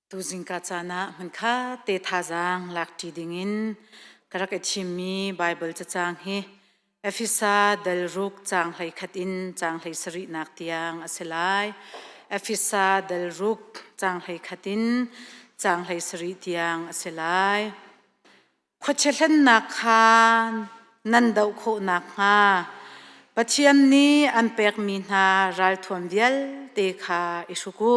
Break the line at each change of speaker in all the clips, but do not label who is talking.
Tuzingka caan ah hmunkhat te thazaang lakṭi dingin ka rak i thimmi Baibal cacang hi Efesa dal ruk caang 11 in caang 17nak tiang a si lai. Efesa dal ruk caang 11 in caang 17 tiang a si lai. Khuachia hlennak kha nan doh khawh nakhnga Pathian nih an pekmi hna ralthuam vialte kha i hruk u.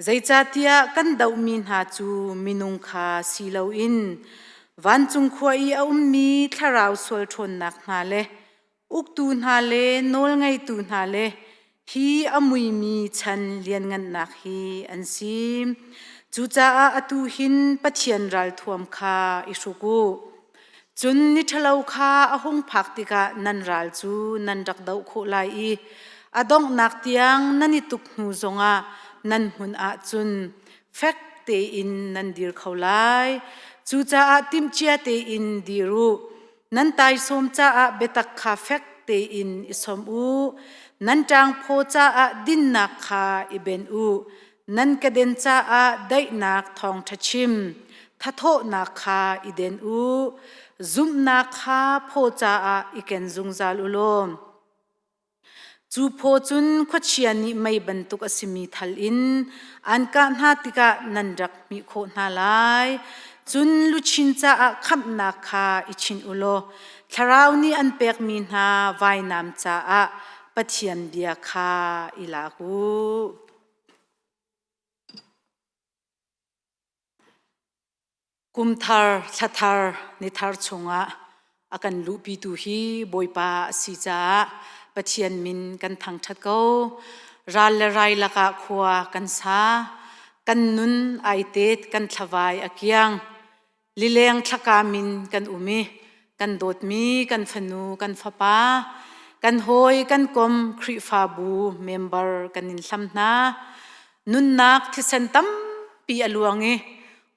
Zeicahtiah kan dohmi hna cu minung kha si loin vancung khua i a ummi thlarau sual ṭhawnnak hna le uktu hna le nawlngeitu hna le hi a muimi chan lianngannak hi an si. Cucaah atu hin Pathian ralthuam kha i hruk u. Cun ni ṭhalo kha a hung phak tikah nan ral cu nan rak doh khawh lai i a donghnak tiang nan i tuk hnu zongah nan hmun ahcun fek tein nan dir kho lai. Cucaah timhcia tein dir u. Nan taisawm caah biatak kha fek tein i sawm u. Nan ṭangphaw caah dinnak kha i benh u. Nan keden caah daihnak thawngṭha chim. Thathawhnak kha i den u. Zumhnak kha phaw caah i ken zungzal u law. Cu phaw cun khuachia nih mei bantuk a simi thal in an kah hna tikah nan rak hmih khawh hna lai. Cun luchin caah khamhnak kha i chinh u law Thlarau nih an pekmi hna vainam caah Pathian bia kha i lak u. Kum thar, thla thar, ni thar chungah a kan luhpitu hi Bawipa a si caah Pathian min kan thangṭhat ko. Ral le rai lakah khua kan sa. Kan nun ai tet, kan thlavai a kiang. Lileng thlakam in kan um i kan dawtmi kan fanu, kan fapa, kan hawi, kan kom, Khrihfabu member kan in hlam hna. Nunnak thisen tampi a luang i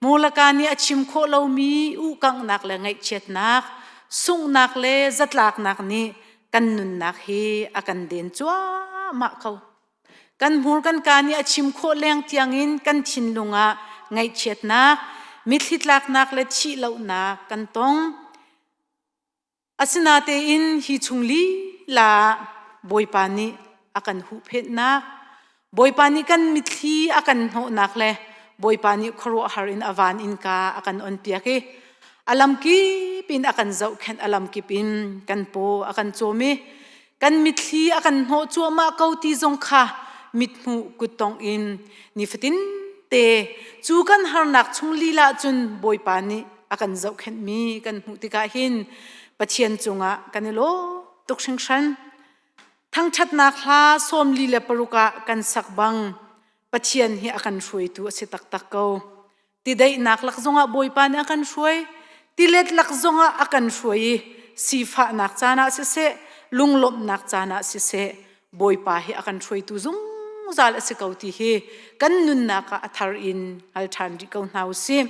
Mulaka nih a chim khawh lomi uhkanghnak le ngaihchiatnak, sunghnak le zatlaknak nih kan nunnak hi a kan den cuahmah ko. Kan hmur kan kaa nih a chim khawh leng tiangin kan thinlung ah ngaihchiatnak, mitthli tlaknak le thihlohnak kan tong. Asinatein hi chung lila ah Bawipa nih a kan huhphenhnak, Bawipa nih kan mitthli a kan hnawhnak le Bawipa nih khuaruahhar in a van innka a kan onpiak i a lamkip in a kan zohkhenh, a lamkip in kan paw a kan cawm i kan mitthli a kan hnawh cuahmah ko ti zong kha mithmuh kuttongh in nifatin te cu kan harnak chung lila cun Bawipa nih a kan zohkhenhmi kan hmuh tikah hin Pathian cungah kan i lawm tuk hringhran. Thangṭhatnak hla 46 ah kan sak bang Pathian hi a kan hruaitu a si taktak ko. Tidaihnak lak zongah Bawipa nih a kan hruai, tilet lak zongah a kan hruai i sifahnak caan ah siseh, lunglawmhnak caan ah siseh, Bawipa hi a kan hruaitu zungzal a si ko ti hi kan nunnak ah a thar in hngal ṭhan rih ko hna u sih.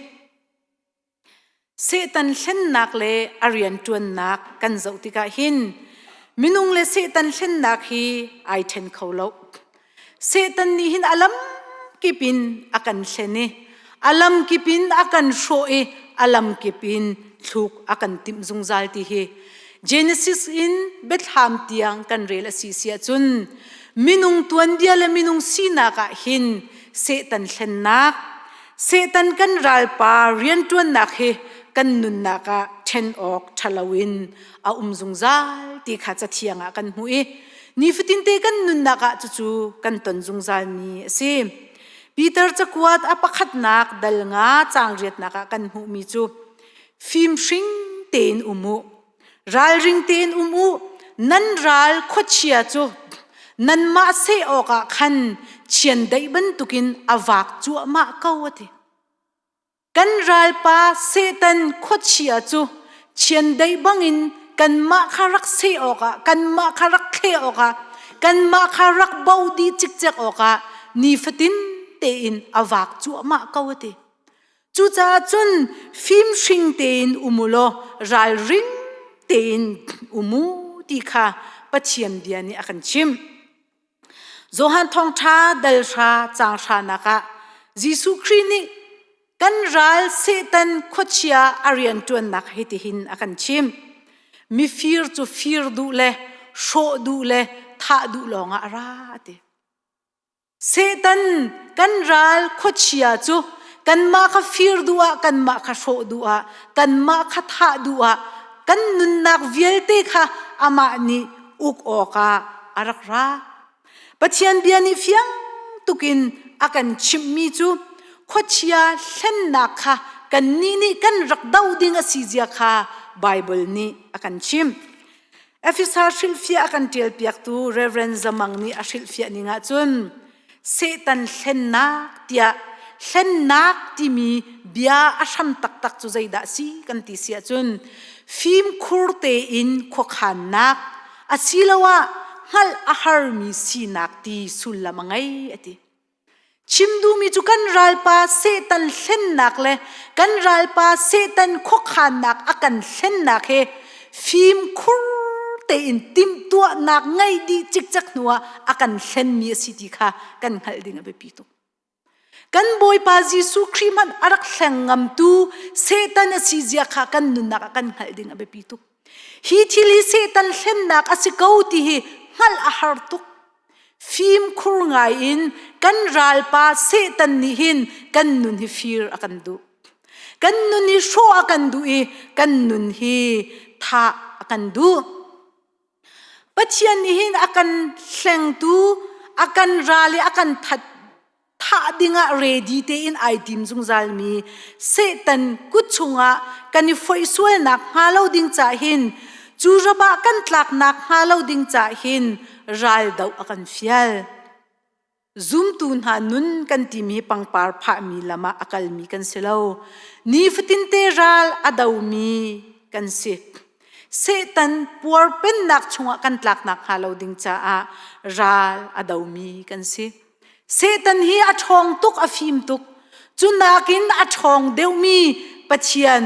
Satan hlennak le a rianṭuannak kan zoh tikah hin minung le Satan hlennak hi ai ṭhen kho lo. Satan nih hin a lam kip in a kan hlen i a lam kip in a kan hrawh i a lam kip in thluk a kan timh zungzal ti hi Genesis in Biathlam tiang kan rel a si si ahcun minung tuanbia le minung sinak ah hin Satan hlennak Satan kan ralpa rianṭuannak hi kan nunnak ah ṭhen awk ṭhalo in a um zungzal ti kha Cathiang ah kan hmuh i nifatinte kan nunnak ah cucu kan ton zungzalmi a si. Peter cakuat a pakhatnak dal nga caang riatnak ah kan hmuhmi cu fimhring tein um u, ralring tein um u, nan ral khuachia cu nanmah seh awkah khan chiandeih bantukin a vak cuahmah ko a ti. Kan ralpa Satan khuachia cu chiandeih bangin kanmah kha rak seh awkah, kanmah kha rak thleh awkah, kanmah kha rak bo dih cikcek awkah nifatin tein a vak cuahmah ko a ti. Cucaah cun fimhring tein um u law ralring tein um u ti kha Pathian bia nih a kan chimh. Johan thawngṭha dal hra caang hranak ah. Jesuh Khrih nih kan ral Satan khuachia a rianṭuannak hitihin a kan chimh. Mifir cu fir duh le hrawh duh le thah duh lawngah a ra a ti. Satan kan ral khuachia cu kanmah kha fir duh ah, kanmah kha hrawh duh ah, kanmah kha thah duh ah, kan nunnak vialte kha amah nih uk awkah a rak ra. Pathian bia nih fiang tukin a kan chimhmi cu khuachia hlennak kha kannih nih kan rak doh ding a si zia kha Baibal nih a kan chimh. Efesa hrilhfiah a kan ṭialpiaktu Reverend Zamang nih a hrilhfiah ning ahcun Satan hlennak tiah hlennak timi bia a hram taktak cu zeidah si kan ti si ahcun fimkhur tein khuakhannak asiloah hngalh a harmi sinak ti sullam a ngei a ti. Chim duhmi cu kan ralpa Satan hlennak le kan ralpa Satan khuakhannak a kan hlennak he fimkhur tein timhtuahnak ngeih dih cikcek hnuah a kan hlenmi a si ti kha kan hngalh ding a biapi tuk. Kan Bawipa Jesuh Khrih hmanh a rak hleng ngamtu Satan a si zia kha kan nunnak ah kan hngalh ding a biapi tuk. Hi thil hi Satan hlennak a si ko ti hi hngalh a har tuk. Fimkhur ngai in kan ralpa Satan nih hin kan nun hi fir a kan duh. Kan nun hi hrawh a kan duh i kan nun hi thah a kan duh. Pathian nih hin a kan hlengtu, a kan ral i a kan that thah dingah ready tein ai tim zungzalmi Satan kut chungah kan i foih sualnak hnga lo ding cah hin cu rap ah kan tlaknak hnga lo ding cah hin ral doh a kan fial. Zumtu hna nun kan timi pangpar phahmi lam ah a kalmi kan si lo. Nifatinte ral a domi kan si. Satan puarpennak chungah kan tlaknak hnga lo ding caah ral a domi kan si. Satan hi a ṭhawng tuk, a fim tuk. Cu nakin a ṭhawng deuhmi Pathian,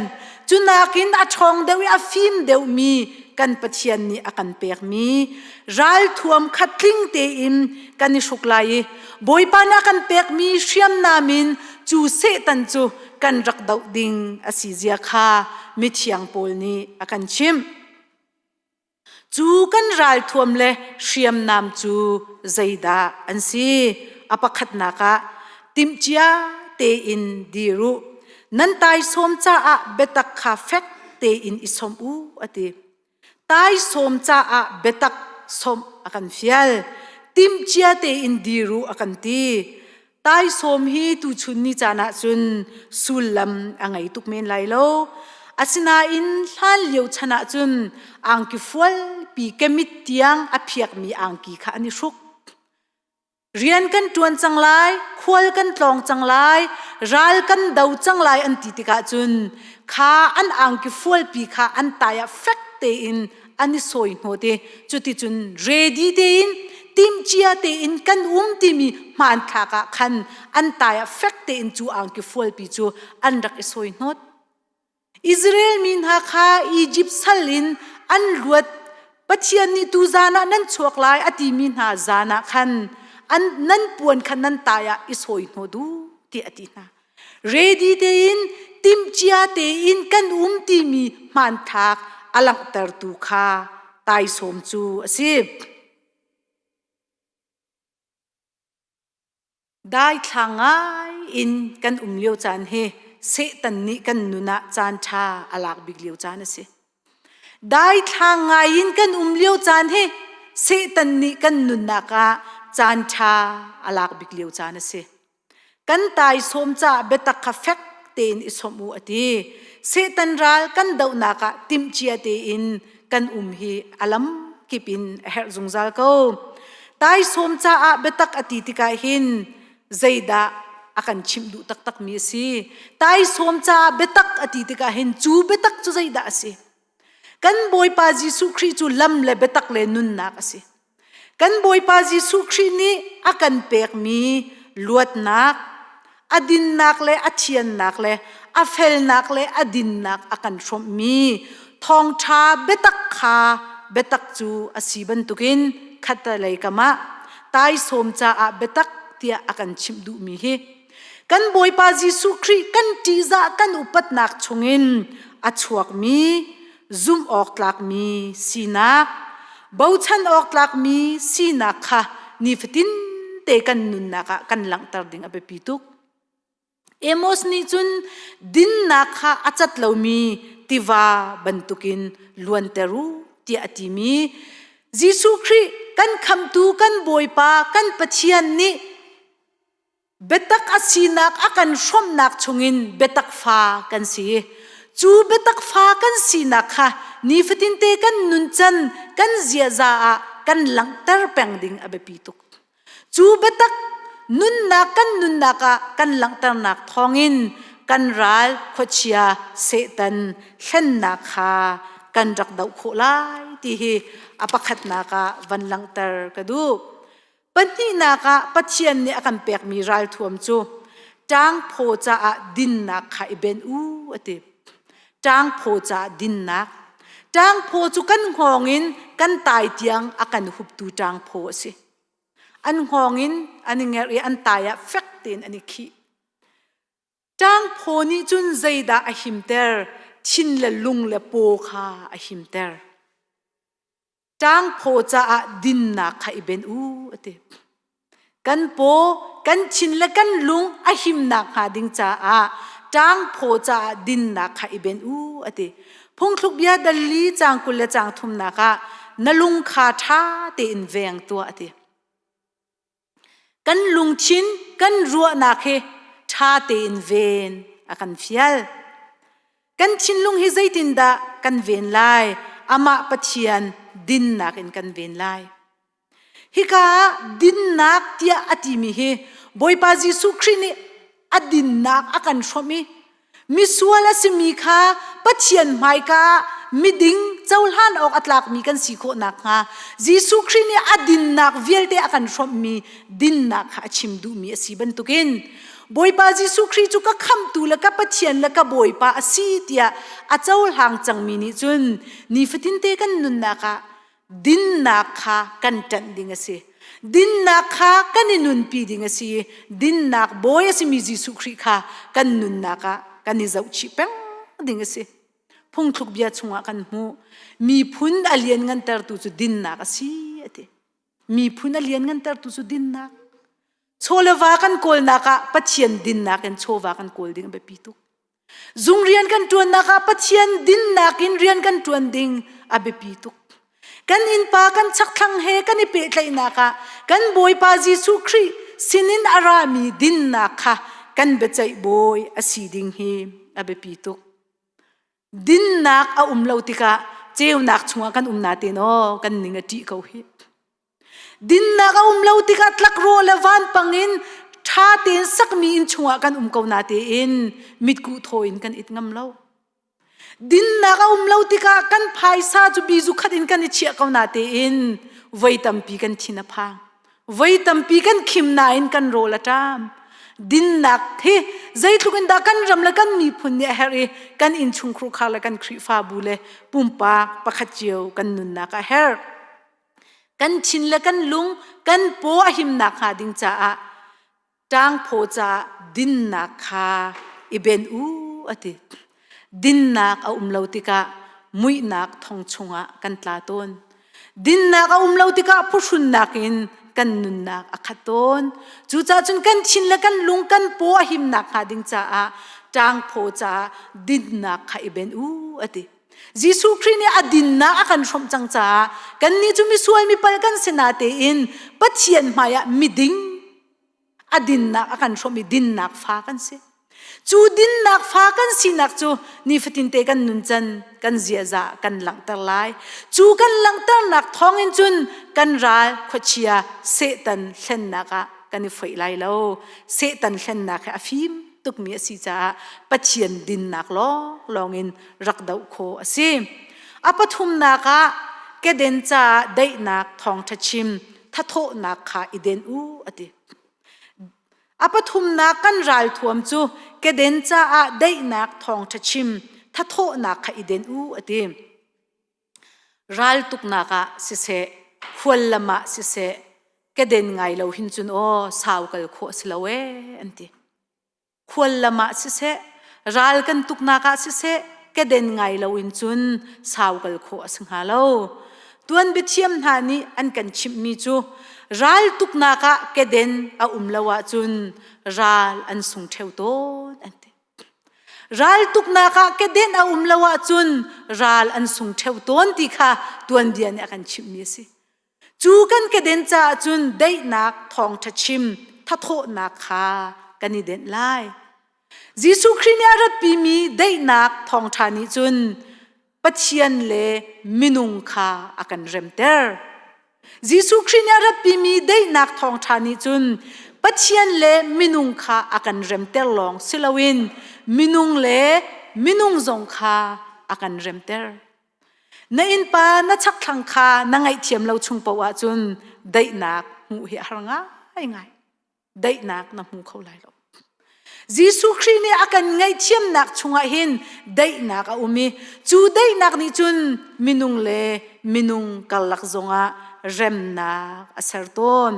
cu nakin a ṭhawng deuh i a fim deuhmi kan Pathian nih a kan pekmi ralthuam kha tling tein kan i hruk lai i Bawipa nih a kan pekmi hriamnam in cu Satan cu kan rak doh ding a si zia kha mithiang Paul nih a kan chimh. Cu kan ralthuam le hriamnam cu zeidah an si? A pakhatnak ah timhcia tein dir u. Nan taisawm caah biatak kha fek tein i sawmh u, a ti. Taisawm caah biatak sawmh a kan fial. Timhcia tein dir u a kan ti. Taisawm hi tuchun ni caan ahcun sullam a ngei tuk men lai lo. Asinain hlan lio chan ahcun angki fualpi kemit tiang a phiakmi angki kha an i hruk. Rian kan ṭuan cang lai, khual kan tlawng cang lai, ral kan do cang lai an ti tikah cun kha an angki fualpi kha an tai ah fek tein an i sawi hnawt i cuticun ready tein timhcia tein kan um timi hmanthlak ah khan an tai ah fek tein cu angki fualpi cu an rak i sawi hnawt. Israel mi hna kha Egypt sal in an luat Pathian nih tu zan ah nan chuak lai a timi hna zan ah khan an nan puan kha nan tai ah i sawi hnawt u tiah a ti hna. Ready tein timhcia tein kan um timi hmanthlak a langhtertu kha taisawm cu a si. Daithlang ngai in kan um lio caan hi Satan nih kan nun ah caan ṭha a lak bik lio caan a si. Daithlang ngai in kan um lio caan hi Satan nih kan nunnak ah caan ṭha a lak bik lio caan a si. Kan taisawm caah biatak kha fek tein i sawmh u a ti. Satan ral kan dohnak ah timhcia tein kan um hi a lam kip in a herh zungzal ko. Taisawm caah biatak a ti tikah hin zeidah a kan chimh duh taktakmi a si. Taisawm caah biatak a ti tikah hin cu biatak cu zeidah a si? Kan Bawipa Jesuh Khrih cu lam le biatak le nunnak a si. Kan Bawipa Jesuh Khrih nih a kan pekmi luatnak, a dinnak le a thiannak le a felnak le a dinnak a kan hrawmhmi thawngṭha biatak kha biatak cu a si bantukin khattelei kam ah taisawm caah biatak tiah a kan chimh duhmi hi. Kan Bawipa Jesuh Khrih kan ṭihzah kan upatnak chungin a chuakmi zumh awk tlakmi sinak, bochan awk tlakmi sinak kha nifatin te kan nunnak ah kan langhter ding a biapi tuk. Amos nih cun dinnak kha a cat lomi tiva bantukin luanter u tiah a timi Jesuh Khrih kan khamtu kan Bawipa kan Pathian nih biatak a sinak a kan hrawmhnak chungin biatak fa kan si. Cu biatak fa kan sinak kha nifatinte kan nuncan kan ziaza ah kan langhter peng ding a biapi tuk. Cu biatak nunnak kan nunnak ah kan langhternak thawngin kan ral khuachia Satan hlennak kha kan rak doh khawh lai ti hi a pakhatnak ah van langhter ka duh. Pahnihnak ah Pathian nih a kan pekmi ralthuam cu ṭangphaw caah dinnak kha i benh u a ti. Ṭangphaw caah dinnak. Ṭangphaw cu kan hngawng in kan tai tiang a kan huptu ṭangphaw a si. An hngawng in an i ngerh i an tai ah fek tein an i khih. Ṭangphaw nih cun zeidah a himter? Thin le lung le paw kha a himter. Ṭangphaw caah dinnak kha i ben u a ti. Kan paw, kan thin le kan lung a himnak hnga ding caah ṭangphaw caah dinnak kha i ben u a ti. Phungthluk bia dal li caang 20 le caang thumnak ah na lung kha ṭha tein veng tuah a ti. Kan lungthin, kan ruahnak hi ṭha tein ven a kan fial. Kan thinlung hi zeitindah kan ven lai? Amah Pathian dinnak in kan ven lai. Hika ah dinnak tiah a timi hi Bawipa Jesuh Khrih nih a dinnak a kan hrawmh i misual a simi kha Pathian hmaika ah miding cohlan awk a tlakmi kan si khawh nakhnga Jesuh Khrih nih a dinnak vialte a kan hrawmhmi dinnak kha a chim duhmi a si bantukin Bawipa Jesuh Khrih cu ka khamhtu le ka Pathian le ka Bawipa a si tiah a cohlang cangmi nih cun nifatinte kan nunnak ah dinnak kha kan ṭanh ding a si. Dinnak kha kan i nunpi ding a si i dinnak bawi a simi Jesuh Khrih kha kan nunnak ah kan i zohchih peng ding a si. Phungthluk bia chungah kan hmuh. Miphun a lianngantertu cu dinnak a si a ti. Miphun a lianngantertu cu dinnak. Chaw le va kan kawlnak ah Pathian dinnak in chawva kan kawl ding a biapi tuk. Zung rian kan ṭuannak ah Pathian dinnak in rian kan ṭuan ding a biapi tuk. Kan innpa kan chakthlang he kan i pehtlaihnak ah kan Bawipa Jesuh Khrih sinin a rami dinnak kha kan biaceih bawi a si ding hi a biapi tuk. Dinnak a um lo tikah ceunak chungah kan um natein aw kan ning a ṭih ko hih. Dinnak a um lo tikah tlakrawh le vanpang in ṭha tein sakmi inn chungah kan um ko natein mitkuh thaw in kan it ngam lo. Dinnak a um lo tikah kan phaisa cu bizu khat in kan i chiah ko natein voi tampi kan thin a phang. Voi tampi kan khim nain kan rawl a ṭam. Dinnak hi zeitluk in dah kan ram le kan miphun nih a herh i kan innchungkhur khar le kan Khrihfabu le pumpak pakhat cio kan nunnak a herh. Kan thin le kan lung, kan paw a himnak hnga ding caah ṭangphaw caah dinnak kha i ben u a ti. Dinnak a um lo tikah muihnak thong chungah kan tla tawn. Dinnak a um lo tikah phuhrunnak in kan nunnak a khat tawn. Cucaah cun kan thin le kan lung kan paw a himnak hnga ding caah ṭangphaw caah dinnak kha i ben u a ti. Jesuh Khrih nih a dinnak a kan hrawmh cang caah kannih cu misual mipal kan si natein Pathian hmaiah miding a dinnak a kan hrawmh i dinnak fa kan si. Cu dinnak fa kan sinak cu nifatinte kan nuncan kan ziaza kan langhter lai. Cu kan langhternak thawngin cun kan ral khuachia Satan hlennak ah kan i foih lai lo. Satan hlennak hi a fim tukmi a si caah Pathian dinnak lawnglawng in rak doh khawh a si. A pathumnak ah keden caah daihnak thawngṭha chim thathawhnak kha i den u a ti. A pathumnak kan ralthuam cu keden caah daihnak thawngṭha chim thathawhnak kha i den u a ti. Raltuknak ah siseh, khuallam ah siseh, keden ngai lo hin cun aw sau kal khawh a si lo ee an ti. Khual lam ah siseh, ral kan tuknak ah siseh, keden ngai loin cun sau kal khawh a si hnga lo. Tuan biathiam hna nih an kan chimhmi cu ral tuknak ah keden a um lo ahcun ral an sung ṭheo tawn an ti. Ral tuknak ah keden a um lo ahcun ral an sung ṭheo tawn ti kha tuanbia nih a kan chimhmi a si. Cu kan keden caah cun daihnak thawngṭha chim thathawhnak kha kan i denh lai. Jesuh Khrih nih a ratpimi daihnak thawngṭha nih cun Pathian le minung kha a kan remter. Jesuh Khrih nih a ratpimi daihnak thawngṭha nih cun Pathian le minung kha a kan remter lawng si loin minung le minung zong kha a kan remter. Na innpa na chakthlang kha na ngaihthiam lo chung paoh ahcun daihnak hmuh hi a har ngaingai. Daihnak na hmu kho lai lo. Jesuh Khrih nih a kan ngaihthiamnak chungah hin daihnak a um i cu daihnak nih cun minung le minung karlak zongah remnak a ser tawn.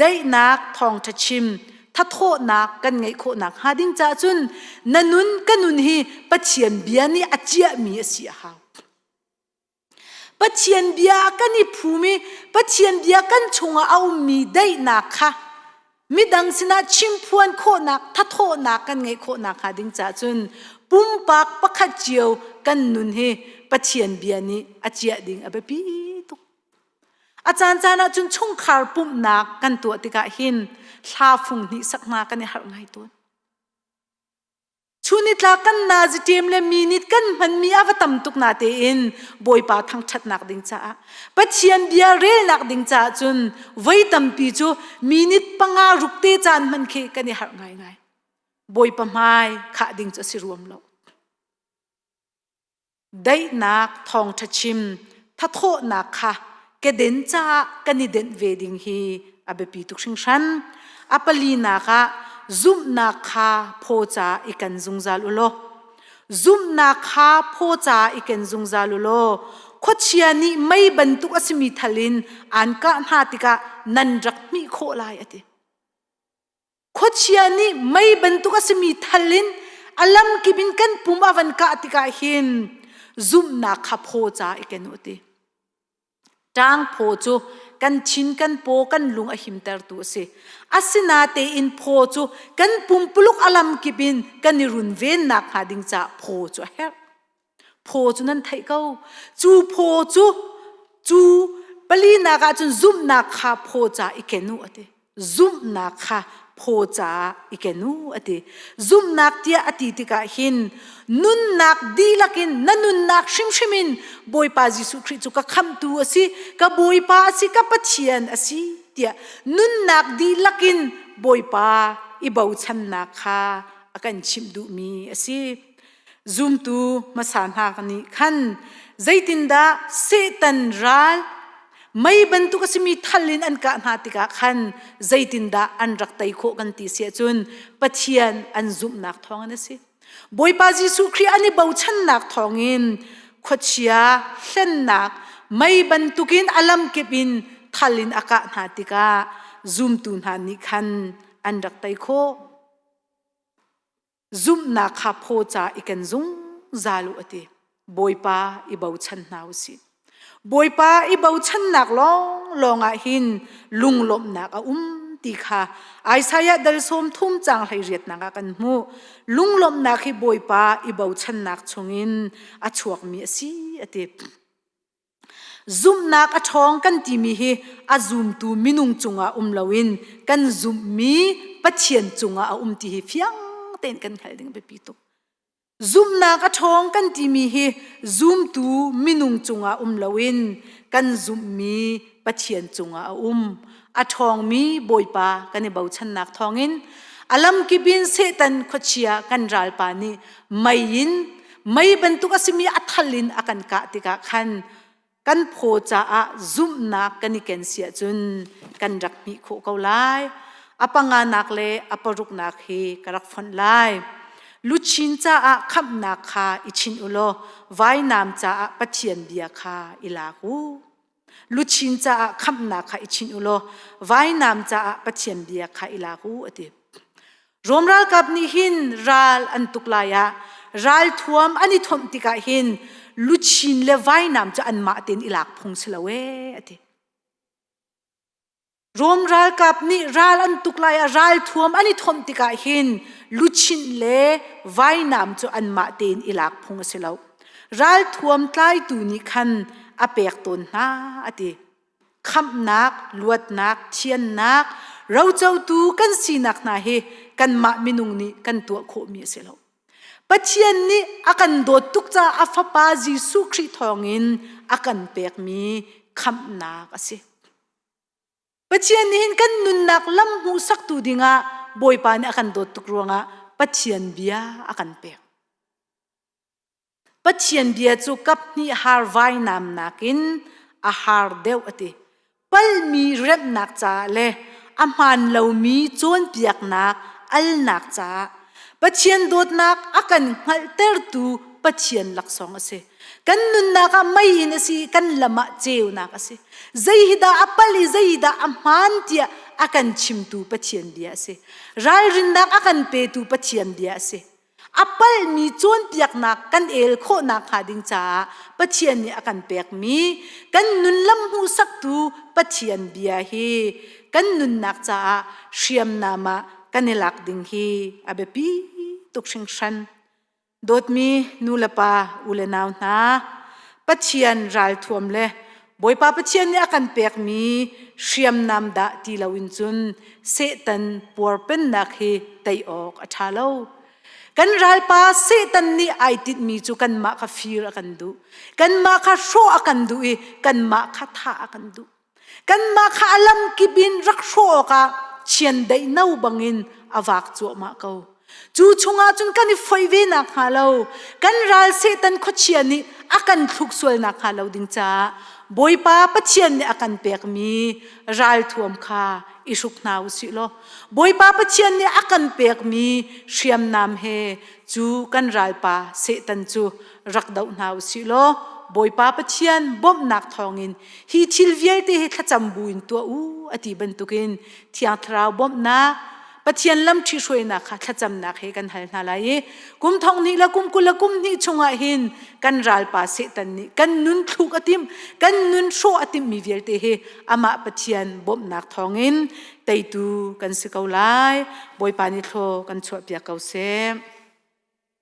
Daihnak thawngṭha chim thathawhnak kan ngeih khawhnak hnga ding caah cun na nun ka nun hi Pathian bia nih a ciahmi a si a hau. Pathian bia kan i phum i Pathian bia kan chungah a ummi daihnak kha midang sinah chimphuan khawhnak thathawhnak kan ngeih khawhnak hnga ding caah cun pumpak pakhat cio kan nun hi Pathian bia nih a ciah ding a biapi tuk. A caancaan ah cun chungkhar pumhnak kan tuah tikah hin hla fung hnih sak hna kan i harh ngai tawn. Chunitlak kan naziṭem le minit kan hmanmi a va tam tuk na tein Bawipa thangṭhatnak ding caah Pathian bia relnak ding caah cun voi tampi cu minit panga ruk te caan hman khi kan i harh ngaingai. Bawipa hmai khah ding cu a si ruam lo. Daihnak thawngṭha chim thathawhnak kha keden caah kan i denh ve ding hi a biapi tuk hringhran. A palinak ah zumhnak kha phaw ca i kan zungzal u law zumhnak kha phaw ca i ken zungzal u law khuachia nih mei bantuk a simi thal in aan kah hna tikah nan rak hmih khawh lai a ti. Khuachia nih mei bantuk a simi thal in a lamkip in kan pum a van kah tikah hin zumhnak kha phaw ca i ken u ti. Ṭang phaw cu kan thin kan paw kan lung a himtertu a si. Asinatein phaw cu kan pumpuluk a lamkip in kan i runvennak hnga ding caah phaw cu a herh. Phaw cu nan theih ko. Cu phaw cu cu palinak ah cun zumhnak kha phaw ca i ken u a ti. Zumhnak kha phaw caah i ken u a ti. Zumhnak tiah a ti tikah hin nunnak dihlak in na nunnak hrimhrim in Bawipa Jesuh Khrih cu ka khamhtu a si, ka Bawipa a si, ka Pathian a si tiah nunnak dihlak in Bawipa i bochannak kha a kan chimh duhmi a si. Zumtu hmasa hna nih khan zeitindah Satan ral mei bantuk a simi thal in an kah hna tikah khan zeitindah an rak tei khawh kan ti si ahcun Pathian an zumhnak thawngin a si. Bawipa Jesuh Khrih an i bochannak thawngin khuachia hlennak mei bantukin a lamkip in thal in a kah hna tikah zumtu hna nih khan an rak tei khawh. Zumhnak kha phaw ca i ken zungzal u a ti. Bawipa i bochan hna u sih. Bawipa i bochannak lawnglawng ah hin lunglawmhnak a um ti kha Isaiah dal sawm thum caang 18 ah kan hmuh. Lunglawmhnak hi Bawipa i bochannak chungin a chuakmi a si a ti. Zumhnak a ṭhawng kan timi hi a zumtu minung cungah um loin kan zumhmi Pathian cungah a um ti hi fiang tein kan hngalh ding a biapi tuk. Zumhnak a ṭhawng kan timi hi zumtu minung cungah um loin kan zumhmi Pathian cungah a um. A ṭhawngmi Bawipa kan i bochannak thawngin a lamkip in Satan khuachia kan ralpa nih mei in mei bantuk a simi a thal in a kan kah tikah khan kan phaw caah zumhnak kan i ken si ahcun kan rak hmih khawh ko lai. A panganak le a paruknak hi ka rak fonh lai. Luchin caah khamhnak kha i chinh u law vainam caah Pathian bia kha i lak u. Luchin caah khamhnak kha i chinh u law vainam caah Pathian bia kha i lak u a ti. Rom ralkap nih hin ral an tuk lai ah ralthuam an i thomh tikah hin luchin le vainam cu anmah tein i lak phung si lo ee a ti. Rom ralkap nih ral an tuk lai ah ralthuam an i thomh tikah hin luchin le vainam cu anmah tein i lak phung a si lo. Ralthuam tlaitu nih khan a pek tawn hna a ti. Khamhnak, luatnak, thiannak, rocotu kan sinak hna hi kanmah minung nih kan tuah khawhmi a si lo. Pathian nih a kan dawt tuk caah a Fapa Jesuh Khrih thawngin a kan pekmi khamhnak a si. Pathian nih hin kan nunnak lam hmuhsaktu dingah Bawipa nih a kan dawt tuk ruangah Pathian bia a kan pek. Pathian bia cu kaphnih har vainam nakin a har deuh a ti. Palmi remhnak caah le a hmaan lomi cawnpiaknak alnak caah Pathian dawtnak a kan hngalhtertu Pathian laksawng a si. Kan nunnak ah mei in a si i kan lam ah ceunak a si. Zei hi dah a pal i zei dah a hmaan tiah a kan chimtu Pathian bia a si. Ralrinnak a kan petu Pathian bia a si. A palhmi cawnpiaknak kan el khawhnak hnga ding caah Pathian nih a kan pekmi kan nun lam hmuhsaktu Pathian bia hi kan nunnak caah hriamnam ah kan i lak ding hi a biapi tuk hringhran. Dawtmi nu le pa, u le nau hna, Pathian ralthuam le Bawipa Pathian nih a kan pekmi hriamnam dah ti loin cun Satan puarpennak hi tei awk a ṭha lo. Kan ralpa Satan nih ai tinhmi cu kanmah kha fir a kan duh. Kanmah kha hrawh a kan duh i kanmah kha thah a kan duh. Kanmah kha a lamkip in rak hrawh awkah chiandeih no bangin a vak cuahmah ko. Cu chungah cun kan i foih ve nakhnga lo, kan ral Satan khuachia nih a kan thluk sual nakhnga lo ding caah Bawipa Pathian nih a kan pekmi ralthuam kha i hruk hna u sih law Bawipa Pathian nih a kan pekmi hriamnam he cu kan ralpa Satan cu rak doh hna u sih law Bawipa Pathian bawmhnak thawngin hi thil vialte hi thlacam buin tuah u a ti bantukin Thiang Thlarau bawmhnak Pathian lam ṭhihruainak kha thlacamnak he kan hal hna lai i kum thong hnih le kum 20 le kum hnih chungah hin kan ralpa Satan nih kan nun thluk a timh kan nun hrawh a timhmi vialte hi amah Pathian bawmhnak thawngin teitu kan si ko lai. Bawipa nih thlaw kan chuahpiak ko seh.